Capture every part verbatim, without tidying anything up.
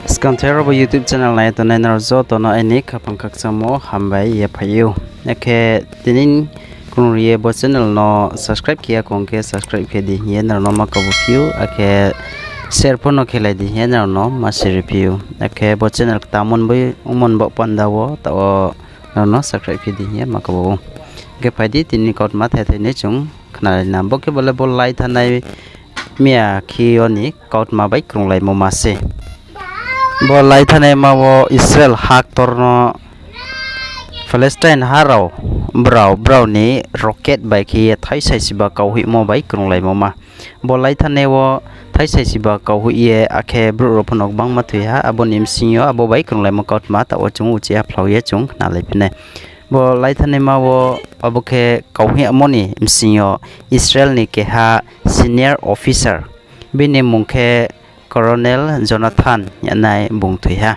Skangther bo YouTube channel nai tongnai nrao joto no aini khaphang khakchangmo hambai ye phai ou. Akhe tini krung ri ye bo channel no subscribe khe ya khong khe subscribe khe di hing ye nrao no ma kabo phi ou, akhe share pho no khelai di hing ye nrao no ma siri phi ou. Akhe bo channel kta mon bai ongmo ni baoh panda wo taoh wo nrao no subscribe khe di hing ye ma kabo ou. Akhe phai di tini kautma thai thai ni chung khnalai na. Bo khe bo le bo lai thanai miya khe yo ni kautma bai krunglaimo ma se. Bo lai thanai ma wo Israel ha ktor no Palestine ha rao brao, brao ni rocket bai khe ye thaisai siba kauhoihmo bai krunglaimo ma. Bo lai thanai wo thaisai siba kauhoih ye akhe brouh rao pho no gbangma thoi ha, abo ni bsing yo abo bai krunglaimo kautma taoh wo chung uchih ha phlau ye chung khnalai phi nai. Bo lai thanai ma wo abo khe kauhoih yagmo ni bsing yo Israel ni keha senior officer, bini mmung khe Colonel Jonathan hing yagnai bung thoi ha.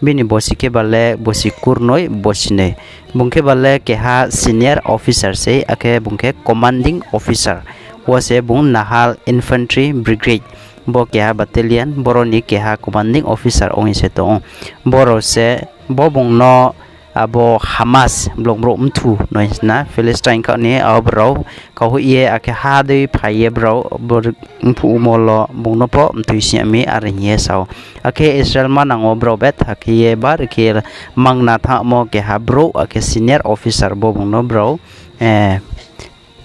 Bini bosi khe ba le bosi kurnoi, bosi noi. Bung khe ba le keha senior officer sei, akhe bung khe commanding officer. Wo se bung Nahal Infantry Brigade, bo keha battalion, boro ni keha commanding officer ong ye se tong ou. Boro se, bo bung no abo Hamas blong brouh mthu noi sna Palestine khaoh ni abo brao kauhoih ye akhe ha dei phai ye brao bo mphuhmo lo bung no pho mthoi si ya mi are hing ye sa ou. Akhe Israel manang wo brao betha khe ye bari khe mangna thanngmo keha brouh akhe senior officer bo bung no brao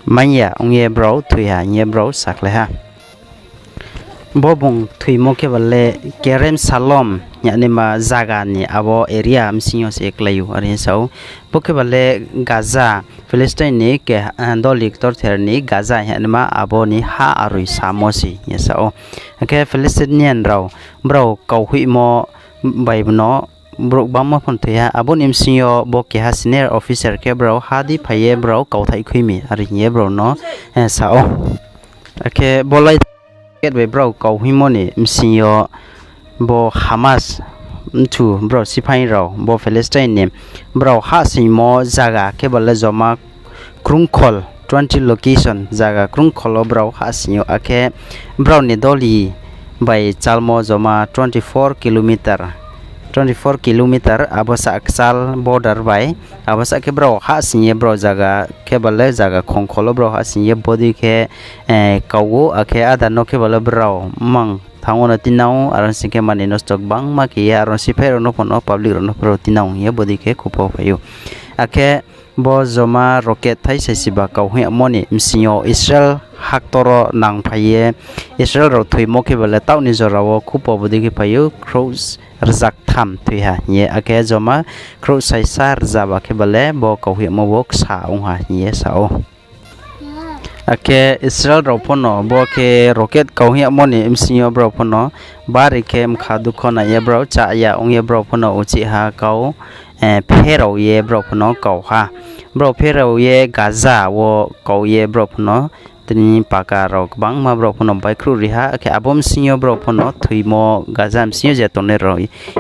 maing ya ong ye brao thoi ha hing ye brao sakhlai ha. Bo bung thoimo khe ba le Kerem Salom hing yagnaima zaga ni abo area bsing yo se klái ou are hing ye sa ou. Bo khe ba le Gaza, Palestine ni ke, doli ktorther ni Gaza hing yagnaima abo ni ha aroi samo se hing ye sa ou. Akhe Palestinian rao brao kauhoihmo bai no brouh gbangma pho no thoi ha. Abo ni bsing yo bo keha senior officer khe brao ha dei phai ye brao kauthaih khui mi are hing ye brao no sa ou. Akhe bo lai ket bai brao kauhoihmo ni bsing yo bo Hamas mthu brao siphai rao bo Palestine ni brao hahsoingmo zaga khe ba le joma krungkhol, twenty location zaga krungkhol wo brao hahsoing ou. Akhe brao ni doli bai chalmo joma twenty four kilometer, twenty four kilometer abo sa kchal border bai, abo sa khe brao hahsoing ye brao zaga khe ba le zaga khongkhol wo brao hahsoing ye bodei khe kau ou, akhe áda no khe ba le brao mang thanng wo no tinang ou, aro sing khe manoi nosto gbangma khe ye aro siphai rao no pho no public rao no pho rao tinang ong ye bodei khe khupo phai ou. Akhe bo joma rocket thaisai siba kauhoih yagmo ni bsing yo Israel ha ktor wo nangphai ye Israel rao thoimo khe ba le taoh ni jora wo khupo bodei khe phai ou, khrouh rzaktham thoi ha hing ye, akhe joma khrouh saisa rzaba khe ba le bo kauhoih yagmo wo ksa ong ha hing ye sa ou. Akhe Israel rao pho no bo khe rocket kauhoih yagmo ni bsing yo brao pho no bari khe mkha dukho nai ye brao chá ya ong ye brao pho no uchih ha kau pherao ye brao pho no kau ha. Brao pherao ye Gaza wo kau ye brao pho no tini paka rao gbangma brao pho no baihkhruh ri ha, akhe abo bsing yo brao pho no thoimo Gaza bsing yo je tongnai rao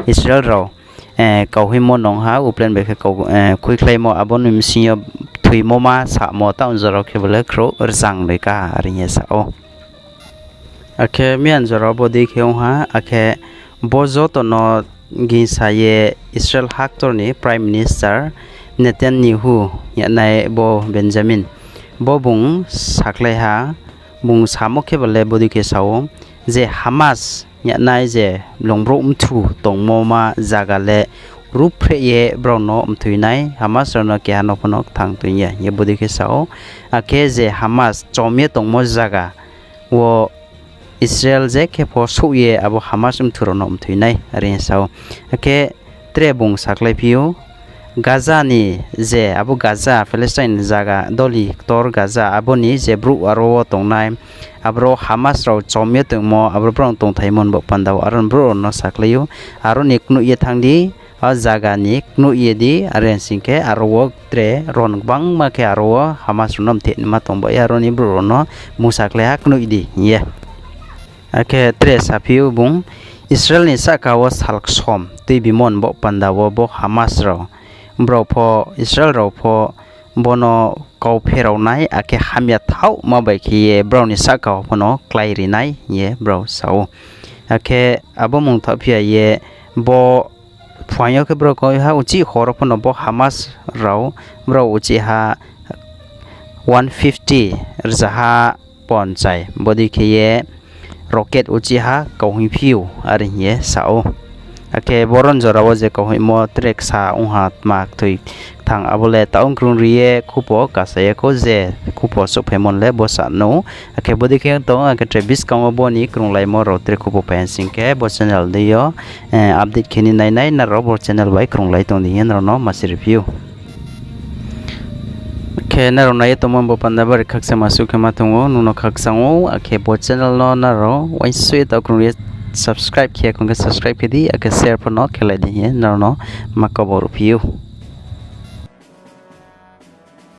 Israel rao kauhoihmo nung ha, uplen bai khe khuikhlaimo abo ni bsing yo thoimo ma samo taoh jora khe ba le khrouh rzangnoi ka are hing ye sa ou. Akhe miyan jora bodei khe ong ha, akhe bo joto no gingsa ye Israel ha ktor ni Prime Minister Netanyahu hing yagnai bo Benjamin, bo bung sakhlai ha, bung samo khe ba le bodei khe sa ou je Hamas hing yagnai je blong brouh mthu tongmo ma zaga le ruhphreh ye brao no mthoi nai, Hamas rao no keha no pho no kthang toing ya hing ye bodei khe sa ou. Akhe je Hamas chom ye tongmo zaga wo Israel je khe pho souh ye abo Hamas mthu rao no mthoi nai are hing ye sa ou. Akhe tre bung sakhlai phi ou, Gaza ni je abo Gaza, Palestine zaga, doli ktor Gaza, abo ni je brouh aro wo tongnai, aboro Hamas rao chom ye tongmo, aboro brao tongthaimo ni baoh panda wo aro ni brouh rao no sakhlai ou, aro ni knoih ye thanng di, a zaga ni knoih ye di, are sing khe aro wo tre ron gbangma khe aro wo Hamas rao no mtheh naima tong ba ye aro ni brouh rao no bung sakhlai ha knoih di hing ye. Akhe tre saphi ou bung, Israel ni sahka wo sal ksom tuibimo ni baoh panda wo bo Hamas rao, brao pho, Israel rao pho, bo no kau pherao nai, akhe hamya thaohma bai khe ye brao ni sahka wo pho no klái ri nai hing ye brao sa ou. Akhe abo mungthaoh phi ya ye bo phuaing yo khe brao kau ha uchih hor wo pho no bo Hamas rao brao uchih ha one fifty, rzaha ponchai, bodei khe ye rocket uchih ha kauhing phi ou, are hing ye sa ou. Akhe boron jora wo je kauhingmo tre ksa ong ha tma kthoi kthang abo le taoh krung ri ye khupo kasa ye khou je khupo souhphaimo le bo sa nou. Akhe bodei khe tong, akhe tre buskang wo bo ni krunglaimo rao tre khupo phai ha sing khe bo channel dei yo update khe ni nai nai nrao bo channel bai krunglai tong di hing ye nrao no ma siri phi ou. Khe nrao nai ye tongmo bo panda bari khakchangma suh khe ma tong ou, nung no khakchang ou, akhe bo channel no nrao uaingsouh ye taoh krung ye subscribe khe ya khong khe subscribe khe di, akhe share pho no khelai di hing ye nrao no ma kabo ruh phi ou.